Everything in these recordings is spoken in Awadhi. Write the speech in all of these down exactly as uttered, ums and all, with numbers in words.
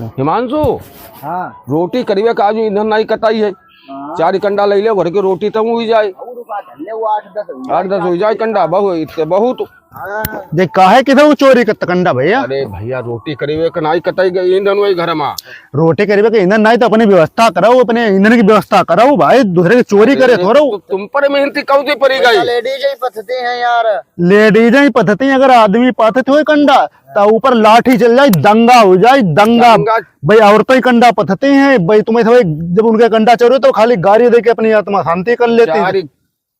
हिमांशु, हाँ। रोटी करिबे का आज ईंधन नाहीं कताई है। हाँ। चार कंडा लइ ले, भर के रोटी तब हुई जाए। और रुका, धर ले, वो आठ दस हुई आठ दस हुई जाए कंडा, बहुत, इतने बहुत। हाँ। देख, काहे किधर वो चोरी करत कंडा भइया? अरे भइया, रोटी करिबे का नाहीं कताई गई ईंधन वही घर मा। रोटी करिबे का ईंधन नाहीं तो अपनी व्यवस्था कराओ, अपने ईंधन की व्यवस्था कराओ भाई, दूसरे की चोरी करे अरे, थोड़ो। तो तुम पर मेहनती कौन सी पड़ी गई? लेडीज ही पथती हैं यार। लेडीज ही पथती हैं, अगर आदमी पथत होए कंडा, तो ऊपर लाठी चल जाए, दंगा हो जाए, दंगा। दंगा। भाई, औरतें ही कंडा पथती हैं भाई, तुम्हें सब जब उनके कंडा चोरे तो खाली गारी दे के अपनी आत्मा शांति कर लेती हैं। चारी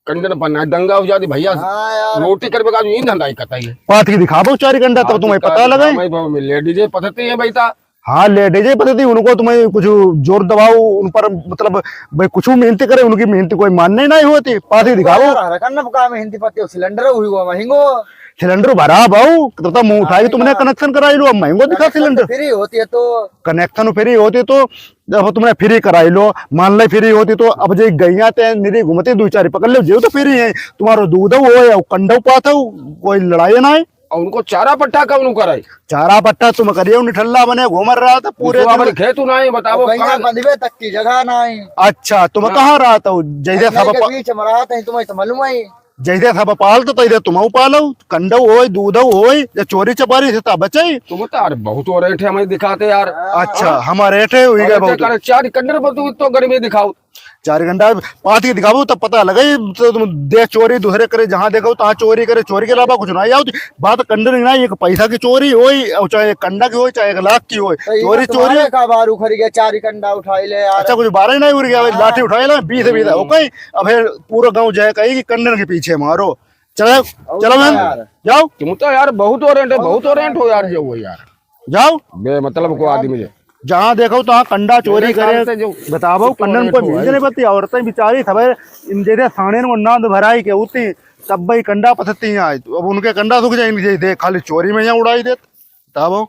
कंडन पन्ना दंगा हो जाती भइया। हाँ यार। रोटी करबे का ईंधन नाहीं कताई है। पाथ के दिखाबो चारी कंडा, तब हाँ, तुम्हें दिखा पता लगे। भाई, भाई, लेडीजे पथती हैं भाई ता। हाँ, लेडीजे पथती, उनको तुम्हें कुछ जोर दबाओ उन पर, मतलब, भाई, कुछ मेहनत करे, उनकी मेहनत कोई मानने नहीं होती। पाथ के दिखाबो। यार, हरकन न का मेहनत पत्ती, सिलेंडर हुई हुआ महंगो। सिलेंडर भरा भाऊ, तब तो मुँह उठाई, हाँ, तुमने हाँ। कनेक्शन कराई लो, अब महंगो दिखा कनेक्शन सिलेंडर। तो फ्री होती है तो। कनेक्शन फ्री होती तो, जब तुमने फ्री कराई लो, मान ले फ्री होती तो अब जे गइया ते निरी घूमती, दो चार पकड़ ले, जे तो फ्री है, तुम्हारो दूध हो या कंडो पात हो, कोई लड़ाई ना है। और उनको चारा पट्टा कौन करे? चारा पट्टा तुम करिए, उन ठल्ला बने घूम रहा था पूरे दूसरा दिन। बार खेत ना है, बताओ और गइया कहाँ? बंधवे तक की जगह ना है। अच्छा, तुम हाँ। कहाँ रहा था? जैसे गइया सब के पा- बीच में रहा था, तुम्हें तो मालूम है। जैसे सब पाल तो तैसे तुम पालो, कंडो होय, दूधो होय, या चोरी चपारी से ता बचे। तुम तो यार बहुत हो रहे थे हमें दिखाते यार। अच्छा, हाँ। हमारे थे हुई गए अरे बहुत। चार कंडर पर तू तो गर्मी दिखाओ। चार घंटा पाती दिखाबो तब पता लगे, तो तुम दे चोरी दूसरे करे, जहाँ देखो तहाँ चोरी करे, चोरी के अलावा कुछ ना आओ। बात कंडे नहीं ना, एक पैसा की चोरी होई, और चाहे एक कंडा की होई, चाहे एक लाख की होई, तो ये चोरी, तुम्हारे चोरी। का बार उखड़ गया, चार ही कंडा उठाई ले यार। अच्छा, कुछ बारह ही नहीं उड़ गया, हाँ। लाठी उठाई ले, बीस बीस, हम्म। ओके। अब फिर पूरा गाँव जाए कही कि कंडन के पीछे मारो। चलो, और चलो क्या मैम, यार? जाओ। तुम तो यार बहुत हो रेंट है, बहुत हो रेंट हो यार, जो हो यार। जाओ। बेमतलब को आदमी है। जहाँ देखो तहाँ कंडा चोरी करे। बताओ, कंडन कोई मिल नहीं पाती। औरतें बेचारी सब इन जैसे साड़ियन को नाद भराई के होती, तब भाई कंडा पथती हैं। आज अब उनके कंडा सूख जाए, इनके देख खाली चोरी में यहाँ उड़ाई देत। बताओ।